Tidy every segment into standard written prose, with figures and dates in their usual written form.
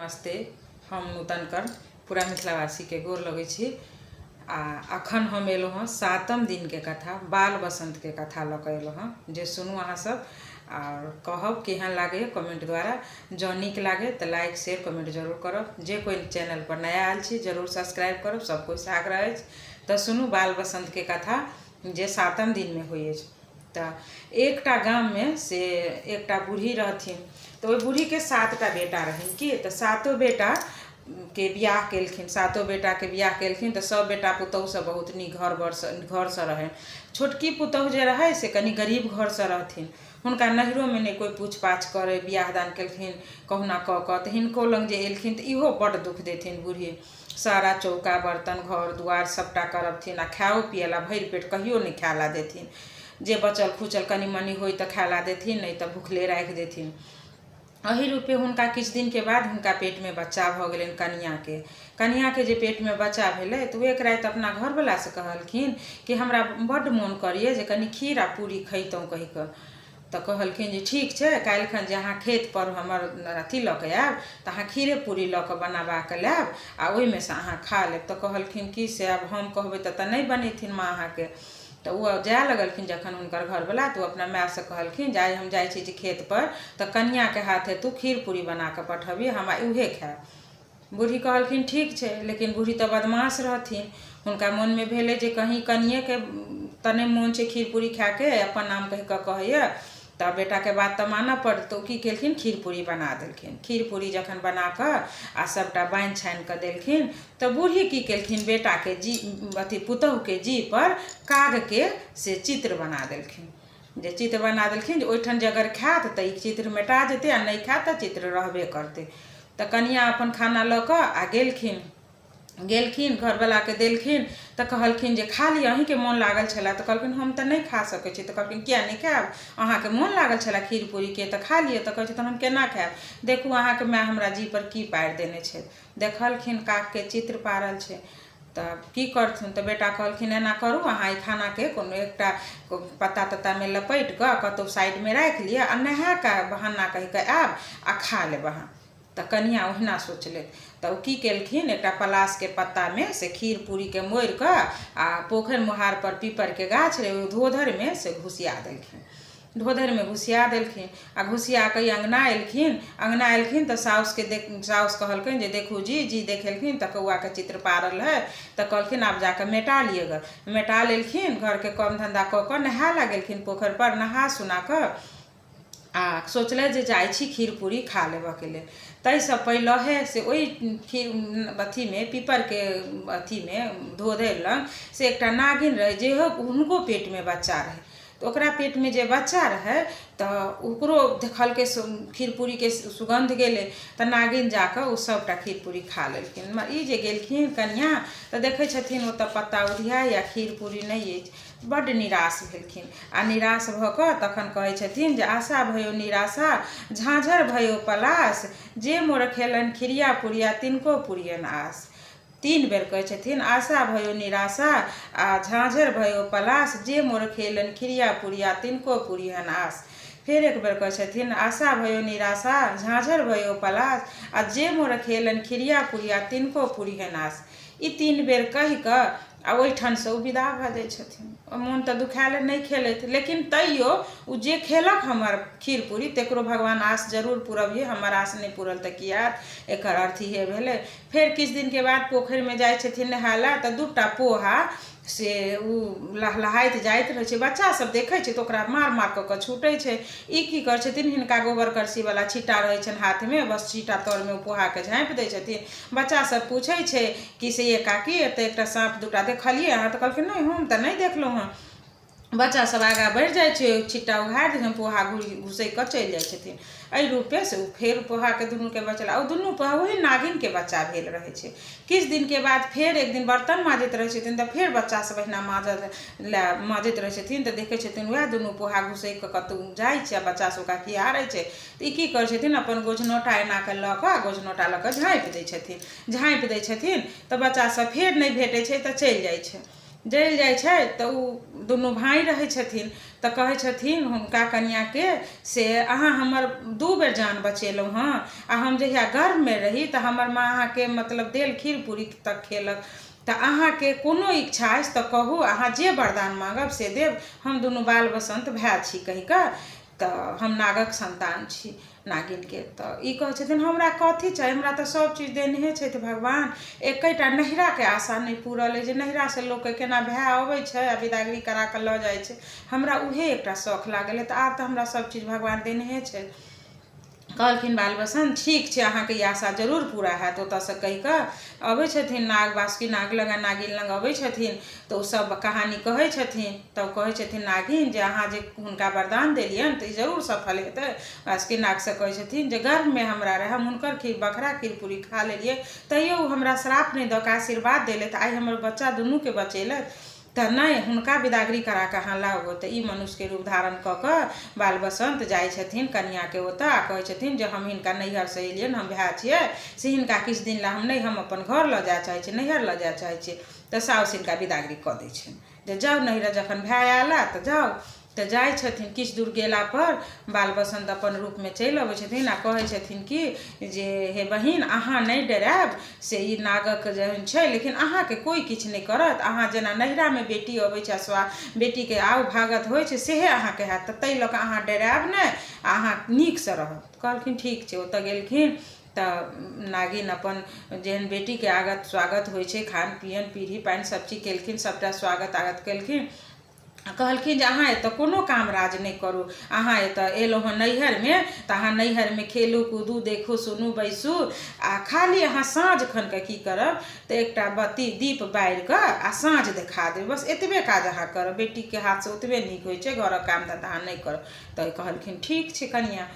नमस्ते, हम नूतन कर पूरा मिथिलावासीके गोर लगै छी। आ अखन हम एलहुँ हँ सातम दिनके कथा, बाल बसन्तके कथा लऽ कऽ एलहुँ हँ, जे सुनू अहाँसभ आओर कहब केहन लागैए कमेन्ट द्वारा। जँ नीक लागै तऽ लाइक शेयर कमेन्ट जरूर करब। जे कोइ चैनलपर नया आयल छी जरूर सब्सक्राइब करब, सभ कोइसँ आग्रह अछि। तऽ सुनू बाल बसन्तके कथा जे सातम दिनमे होइ अछि। तऽ एकटा गाममे से एकटा बूढ़ी रहथिन, तऽ ओहि बूढ़ीके सातटा बेटा रहनि की, तऽ सातो बेटाके बियाह केलखिन। सातो बेटाके बियाह केलखिन तऽ सभ बेटा पुतोहुसँ बहुत नीक घर बरसँ घरसँ रहनि। छोटकी पुतोहु जे रहै से कनि गरीब घरसँ रहथिन, हुनका नैहरोमे नहि कोइ पूछ पाछ करै। बियाह दान केलखिन कहुना कऽ कऽ, तऽ हिनको लग जे एलखिन तऽ इहो बड्ड दुःख देथिन बूढ़ी। सारा चौका बर्तन घर दुआरि सभटा करबथिन आ खाओ पियै लए भरि पेट कहियो नहि खाय लए देथिन। जे बचल खुचल कनि मनि होइ तऽ खाय लए देथिन, नहि तऽ भुखले राखि देथिन। एहि रूपे हुनका किछु दिनके बाद हुनका पेटमे बच्चा भऽ गेलनि कनिआँके। कनिआँके जे पेटमे बच्चा भेलै तऽ ओ एक राति अपना घरवलासँ कहलखिन कि हमरा बड्ड मोन करैए जे कनि खीर आ पूरी खैतहुँ कहि कऽ। तऽ कहलखिन जे ठीक छै, काल्हिखन जे अहाँ खेतपर हमर अथी लऽ कऽ आयब तऽ अहाँ खीरे पूरी लऽ कऽ बनबा कऽ लायब आ ओहिमे सँ अहाँ खा लेब। तऽ कहलखिन कि से आब हम कहबै तऽ तऽ नहि बनेथिन माँ अहाँके। तऽ ओ जाय लगलखिन जखन हुनकर घरवला, तऽ ओ अपना मायसँ कहलखिन जे आइ हम जाइ छी जे खेतपर तऽ कनिआँके हाथे तू खीर पूरी बना कऽ पठबिहे, हम आइ उएह खायब। बूढ़ी कहलखिन ठीक छै, लेकिन बूढ़ी तऽ बदमाश रहथिन। हुनका मोनमे भेलै जे कहीँ कनिएके तऽ नहि मोन छै खीर पूरी खायके, अपन नाम कहि कऽ कहैए, तऽ बेटाके बात तऽ मानऽ पड़त। तऽ ओ की केलखिन, खीर पूरी बना देलखिन। खीर पूरी जखन बना कऽ आ सभटा बान्हि छानि कऽ देलखिन तऽ बूढ़ी की केलखिन, बेटाके जी अथी पुतहुके जीपर कागके से चित्र बना देलखिन। जे चित्र बना देलखिन जे ओहिठाम जे अगर खायत तऽ ई चित्र मेटा जेतै आ नहि खायत तऽ चित्र रहबे करतै। तऽ कनिआँ अपन खाना लऽ कऽ आ गेलखिन। गेलखिन, घरवलाके देलखिन तऽ कहलखिन जे खा लिअ, अहीँके मोन लागल छलए। तऽ कहलखिन हम तऽ नहि खा सकै छी। तऽ कहलखिन किया नहि खायब, अहाँके मोन लागल छलए खीर पूरीके तऽ खा लिअ। तऽ कहै छथिन हम केना खायब, देखू अहाँके माय हमरा जीहपर की पारि देने छथि। देखलखिन कागके चित्र पारल छै, तऽ की करथुन। तऽ बेटा कहलखिन एना करू, अहाँ एहि खानाके कोनो एकटा पत्ता तत्तामे लपेटि कऽ कतहु साइडमे राखि लिअ आ नहा कऽ बहाना कहि कऽ आयब आ खा लेब अहाँ। तऽ कनिआँ ओहिना सोचलथि। तऽ ओ की केलखिन, एकटा पलासके पत्तामे से खीर पूरीके मोड़ि कऽ आ पोखरि मोहारपर पीपरके गाछ रहै, ओहि धोधरिमे से घुसिया देलखिन। धोधरिमे घुसिया देलखिन आ घुसिया कऽ ई अङ्गना एलखिन। अङ्गना एलखिन तऽ साउसके देख साउस कहलकनि जे देखू जी जी देखेलखिन तऽ कौआके चित्र पारल हइ। तऽ कहलखिन आब जा कऽ मेटा लिअ गऽ। मेटा लेलखिन, घरके काम धन्धा कऽ कऽ नहाय लए गेलखिन पोखरिपर। नहा सुना कऽ आ सोचलथि जे जाइ छी खीर पूरी खा लेबऽके लेल। ताहिसँ पहिलहे से ओहि खीर अथीमे पीपरके अथीमे धोधरि लग से एकटा नागिन रहै, जेहो हुनको पेटमे बच्चा रहै। तऽ ओकरा पेटमे जे बच्चा रहै तऽ ओकरो देखलकै खीर पूरीके सुगन्ध गेलै तऽ नागिन जा कऽ ओ सभटा खीर पूरी खा लेलखिन। ई जे गेलखिन कनिआँ तऽ देखै छथिन ओतऽ पत्ता उधियाइ आ खीर पूरी नहि अछि। बड्ड निराश भेलखिन आ निराश भऽ कऽ तखन कहै छथिन जे आशा भयो निराशा झाँझर भयो पलास, जे मोर खेलनि खिरिया पुरिया तिनको पुरियन आस। तीन बेर कहै छथिन आशा भयो निराशा आ झाँझर भयो पलास, जे मोर खेलनि खिरिया पुरिया तिनको पुरिहन आस। फेर एक बेर कहै छथिन आशा भयो निराशा झाँझर भयो पलास आ जे मोर खेलनि खिरिया पुरिया तिनको पुरिहन आस। ई तीन बेर कहि कऽ आ ओहिठामसँ ओ विदा भऽ जाइ छथिन। मोन तऽ दुखाएल नहि खेलथि, लेकिन तैयो ओ जे खेलक हमर खीर पूरी तकरो भगवान आस जरूर पुरबियै, हमर आस नहि पुरल तऽ की हैत, एकर अर्थ इएह भेलै। फेर किछु दिनके बाद पोखरिमे जाइ छथिन नहाय लए तऽ दूटा पोहा से ओ लहलहाइत जाइत रहै छै। बच्चा सब देखै छै तऽ ओकरा मार मार कऽ कऽ छूटै छै। ई की करै छथिन, हिनका गोबर करसीवला छिट्टा रहै छनि हाथमे, बस छिट्टा तरमे ओ पोहाके झाँपि दै छथिन। बच्चा सब पूछै छै कि से ये काकी एतऽ एकटा साँप दूटा देखलियै अहाँ? तऽ कहलखिन नहि, हम तऽ नहि देखलहुँ हँ। बच्चा सब आगाँ बढ़ि जाइ छै, छिट्टा उघारि दै छथिन, पोहा घुरि घुसकि कऽ चलि जाइ छथिन। एहि रूपे से ओ फेर पोहाके दुनूके बचल आ ओ दुनू पोहा ओही नागिनके बच्चा भेल रहै छै। किछु दिनके बाद फेर एक दिन बर्तन माँजैत रहै छथिन तऽ फेर बच्चा सब अहिना माँजऽ लए माँजैत रहै छथिन तऽ देखै छथिन वएह दुनू पोहा घुसकि कऽ कतहु जाइ छै आ बच्चा सब ओकरा खिहारै छै। तऽ ई की करै छथिन, अपन गोझनोटा एना कऽ लऽ कऽ गोझनोटा लऽ कऽ झाँपि दै छथिन। झाँपि दै छथिन तऽ बच्चा सब फेर नहि भेटै छै तऽ चलि जाइ छै। जरि जाइ छै तऽ ओ दुनू भाय रहै छथिन तऽ कहै छथिन हुनका कनिआँके से अहाँ हमर दू बेर जान बचेलहुँ हँ आ हम जहिया गर्भमे रही तऽ हमर माँ अहाँके मतलब देल खीर पूरी तक खेलक तऽ अहाँके कोनो इच्छा अछि तऽ कहू, अहाँ जे वरदान माँगब से देब। हम दुनू बाल बसन्त भाय छी कहि कऽ तऽ हम नागक सन्तान छी नागिनके। तऽ ई कहै छथिन हमरा कथी चाही, हमरा तऽ सभ चीज देनहे छथि भगवान, एकेटा नैहराके आशा नहि पूरल अइ जे नैहरासँ लोकके केना भाय अबै छै आ बिदागरी करा कऽ लऽ जाइ छै। हमरा उएह एकटा शौख लागल अइ, तऽ आर तऽ हमरा सभ चीज भगवान देनहे छथि। कहलखिन बाल बसन्त ठीक छै, अहाँके ई आशा जरूर पूरा हैत। ओतऽसँ कहि कऽ अबै छथिन नाग बासुकी नाग लग आ नागिन लग अबै छथिन तऽ ओ सब कहानी कहै छथिन। तब कहै छथिन नागिन जे अहाँ जे हुनका वरदान देलियनि तऽ ई जरूर सफल हेतै। बासुकी नागसँ कहै छथिन जे गर्भमे हमरा रहए, हम हुनकर खीर बखरा खीर पूरी खा लेलियै, तैयो ओ हमरा श्राप नहि दऽ कऽ आशीर्वाद देलथि, आइ हमर बच्चा दुनूके बचेलथि। तऽ नहि हुनका बिदागरी करा कऽ अहाँ लाउ। तऽ ई मनुष्यके रूप धारण कऽ कऽ बाल बसन्त जाइ छथिन कनिआँके ओतऽ आ कहै छथिन जे हम हिनका नैहरसँ एलियनि, हम भाय छियै से हिनका किछु दिन लए हम नहि, हम अपन घर लऽ जाय चाहै छी, नैहर लऽ जाय चाहै छी। तऽ साउस हिनका बिदागरी कऽ दै छनि जे जाउ नैहर, जखन भाय आयला तऽ जाउ। तऽ जाइ छथिन, किछु दूर गेलापर बाल बसन्त अपन रूपमे चलि अबै छथिन आ कहै छथिन कि जे हे बहिन, अहाँ नहि डरायब, से ई नागक जहन छै लेकिन अहाँके कोइ किछु नहि करत। अहाँ जेना नैहरामे बेटी अबै छै आ स्वा बेटीके आउ भागत होइ छै, सेहे अहाँके हैत, तऽ ताहि लऽ कऽ अहाँ डरायब नहि आ अहाँ नीकसँ रहब। कहलखिन ठीक छै। ओतऽ गेलखिन तऽ नागिन अपन जेहन बेटीके आगत स्वागत होइ छै, खान पियन पीढ़ी पानि सभ चीज केलखिन, सभटा स्वागत आगत केलखिन आ कहलखिन जे अहाँ एतऽ कोनो काम राज नहि करू। अहाँ एतऽ एलहुँ हँ नैहरमे तऽ अहाँ नैहरमे खेलू कूदू, देखू सुनू, बैसू आ खाली अहाँ साँझ खनके की करब तऽ एकटा बत्ती दीप बारि कऽ आ साँझ देखा देब, बस एतबे काज अहाँ करब। बेटीके हाथसँ ओतबे नीक होइ छै, घरक काम धन्धा अहाँ नहि करब। तऽ कहलखिन ठीक छै कनिआँ।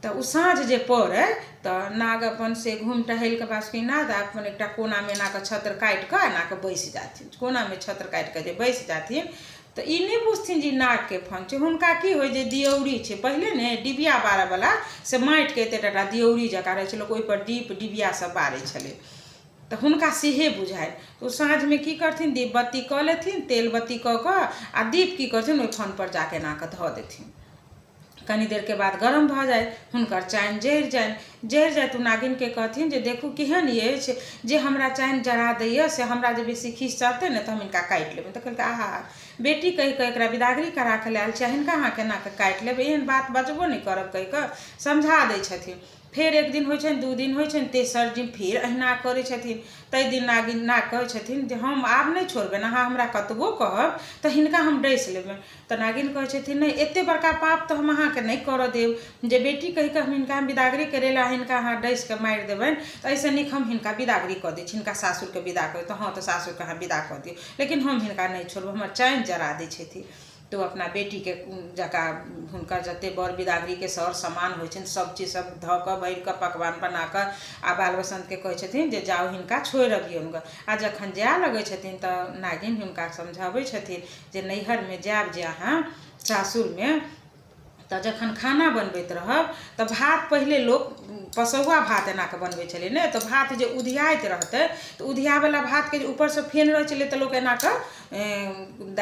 तऽ ओ साँझ जे पड़ै तऽ नाग अपन से घुमि टहलि कऽ बासुकीनाथ आ अपन एकटा कोनामे एना कऽ छत्र काटि कऽ एना कऽ बैसि जाथिन। कोनामे छत्र काटि कऽ जे बैसि जाथिन तऽ ई नहि बुझथिन जे ई नागके फन छै। हुनका की होइ जे दियौरी छै, पहिले ने डिबिया बारऽवला से माटिके एते टाटा दियौरी जकाँ रहै छै, लोक ओहिपर दीप डिबिया सब बारै छलै, तऽ हुनका सेहे बुझाइ। ओ साँझमे की करथिन, दीप बत्ती कऽ लेथिन, तेल बत्ती कऽ कऽ आ दीप की करथिन, ओहि फनपर जा कऽ एना कऽ धऽ देथिन। कनी देरके बाद गरम भऽ जाइ, हुनकर चानि जरि जानि। जरि जाय तऽ ओ नागिनके कहथिन जे देखू केहन अछि जे हमरा चानि जरा दैए, से हमरा जे बेसी खीस चढ़तै ने तऽ हम हिनका काटि लेबनि। तऽ कहलकै आहा, बेटी कहि कऽ एकरा बिदागरी करा कऽ लायल छी आ हिनका अहाँ केना कऽ काटि लेबै, एहन बात बजबो नहि करब कहि कऽ समझा दै छथिन। फेर एक दिन होइ छनि, दू दिन होइ छनि, तेसर दिन फेर अहिना करै छथिन। ताहि दिन नागिन नाग कहै छथिन जे हम आब नहि छोड़बनि, अहाँ हमरा कतबो कहब तऽ हिनका हम डसि लेबनि। तऽ नागिन कहै छथिन नहि, एतेक बड़का पाप तऽ हम अहाँके नहि करऽ देब जे बेटी कहि कऽ हम हिनका बिदागरी करेला हिनका अहाँ डसि कऽ मारि देबनि, तऽ एहिसँ नीक हम हिनका बिदागरी कऽ दै छी, हिनका सासुरके विदा कऽ। तऽ हँ, तऽ सासुरके अहाँ विदा कऽ दियौ, लेकिन हम हिनका नहि छोड़ब, हमर चानि जरा दै छथिन। तऽ ओ अपना बेटीके जकाँ हुनकर जतेक बर बिदागरीके सर सामान होइ छनि सभ चीज सभ धऽ कऽ भरि कऽ पकवान बना कऽ आ बाल बसन्तके कहै छथिन जे जाउ हिनका छोड़ि अबियौन गऽ। आ जखन जाय लगै छथिन तऽ नागिन हुनका समझाबै छथिन जे नैहरमे जायब जे अहाँ सासुरमे तऽ जखन खाना बनबैत रहब तऽ भात पहिले लोक पसौआ भात एना कऽ बनबै छलै ने, तऽ भात जे उधियाइत रहतै तऽ उधियावला भातके जे ऊपरसँ फेन रहै छलै तऽ लोक एना कऽ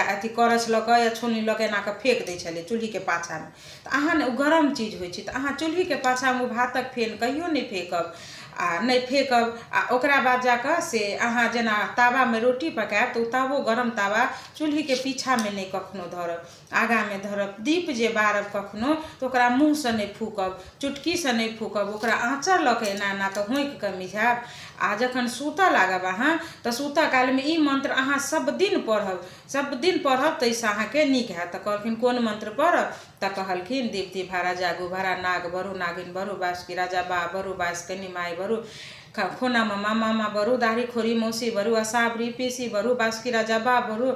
अथी करछ लऽ कऽ या छोलनी लऽ कऽ एना कऽ फेक दै छलै चूल्हिके पाछाँमे। तऽ अहाँ ने ओ गरम चीज होइ छै तऽ अहाँ चूल्हिके पाछाँमे ओ भातक फेन कहियो नहि फेकब आ नहि फेकब। आ ओकरा बाद जा कऽ से अहाँ जेना तावामे रोटी पकायब तऽ ओ तावो गरम तावा चूल्हिके पीछामे नहि कखनो धरब, आगाँमे धरब। दीप जे बारब कखनो तऽ ओकरा मुँहसँ नहि फूकब, चुटकीसँ नहि फूकब, ओकरा आँचर लऽ कऽ एना एना कऽ होंकि कऽ मिझायब। आ जखन सुतऽ लागब अहाँ तऽ सुतऽ कालमे ई मन्त्र अहाँ सभ दिन पढ़ब, सभ दिन पढ़ब, ताहिसँ अहाँके नीक हैत। तऽ कहलखिन कोन मन्त्र पढ़ब? तऽ कहलखिन दीप्ति भारा जागू भारा, नाग बरू नागिन बरू, बासुकी राजा बा बरू, बासकनी माय बरू, खोना मामा मामा बरू, दाढ़ी खोरी मौसी बरू, असावरी पीसी बरू, बासुकी राजा बा बरू,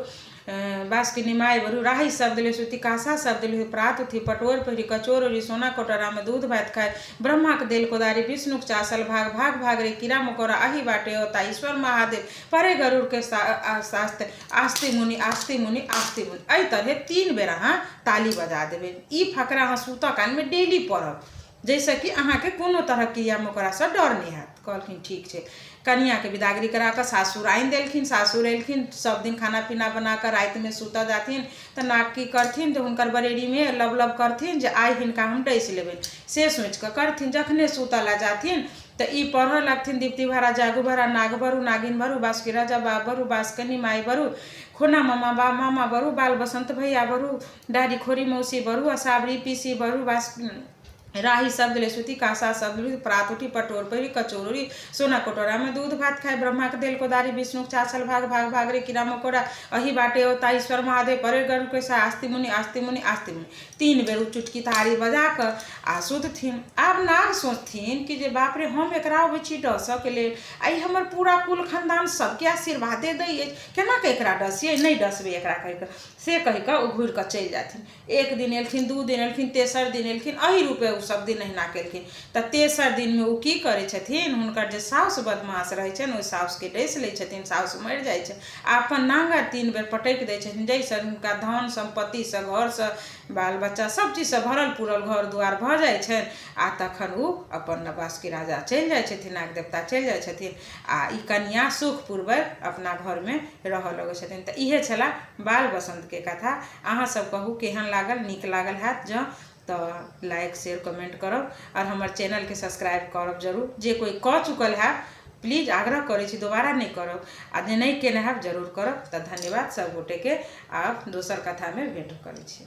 बासुकी माय बरू, राही शब्द ले सुती कासा शब्द ले प्रात उठी पटोर पहिरी कचोर ओढ़ी सोना कटोरामे दूध भात खाय, ब्रह्माक देल कोदारी विष्णुक चासल भाग भाग भाग रे कीड़ा मकोड़ा अही बाटे औता ईश्वर महादेव परे गरुड़ के शास्त्र आस्ति मुनि आस्ति मुनि आस्ति मुनि। एहि तरहे 3 बेर अहाँ ताली बजा देबै। ई फकरा अहाँ सुतऽ कालमे डेली पढ़ब, जाहिसँ कि अहाँके कोनो तरहक कीड़ा मकोड़ासँ डर नहि हैत। कहलखिन ठीक छै। कनिआँके विदागरी करा कऽ सासुर आनि देलखिन। सासुर एलखिन, सब दिन खाना पीना बना कऽ रातिमे सुतऽ जाथिन तऽ नाग की करथिन जे हुनकर बरेरीमे लब लब करथिन जे आइ हिनका हम डसि लेबनि, से सोचि कऽ करथिन। जखने सुतऽ लए जाथिन तऽ ई पढ़ऽ लगथिन, दीप्ति भरा जागू भरा नाग भरू नागिन भरू बासुकी राजा बाप भरू बासकनी माय भरू खोना मामा बा मामा भरू बाल बसंत भैया भरू डारी खोरी मौसी भरू असावरी पीसी भरू बास राही सब गेलै सूती कासा सब गेलै प्रात उठी पटोर पहिरी कचौड़ी सोना कटोरामे दूध भात खाय ब्रह्माके देल कोदारी विष्णुके चाछल भाग भाग भाग रे कीड़ा मकोड़ा अही बाटे औता ईश्वर महादेव परे गर्भ के सा आस्ति मुनि आस्ति मुनि आस्ति मुनि। 3 बेर ओ चुटकी थारी बजा कऽ आ सुतथिन। आब नाग सोचथिन कि जे बाप रे, हम एकरा अबै छी डसऽके लेल आ ई हमर पूरा कुल खानदान सबके आशीर्वादे दै अछि, केना कऽ एकरा डसियै, नहि डसबै एकरा कहि कऽ, से कहि कऽ ओ घुरि कऽ चलि जाथिन। एक दिन एलखिन, 2 दिन एलखिन, तेसर दिन एलखिन, एहि रूपे ओ सब दिन अहिना केलखिन। तऽ तेसर दिनमे ओ की करै छथिन, हुनकर जे साउस बदमाश रहै छनि ओहि साउसके डसि लै छथिन, साउस मरि जाइ छै आ अपन नाङ्गर 3 बेर पटकि दै छथिन, जाहिसँ हुनका धन सम्पत्तिसँ घरसँ बाल बच्चा सब चीजसँ भरल पुरल घर दुआर भऽ जाइ छनि। आ तखन ओ अपन बासुकी राजा चलि जाइ छथिन, नाग देवता चलि जाइ छथिन आ ई कनिआ सुखपूर्वक अपना घरमे रहऽ लगै छथिन। तऽ इहे छलाह बाल बसन्तके कथा। अहाँ सब कहू केहन लागल, नीक लागल हैत जँ तऽ लाइक शेयर कमेंट करब आओर हमर चैनलके सब्सक्राइब करब जरूर। जे कोइ कऽ चुकल हैब प्लीज आग्रह करै छी दोबारा नहि करब, आ जे नहि केने हैब जरूर करब। तऽ धन्यवाद सब गोटेके, आब दोसर कथामे भेंट करै छी।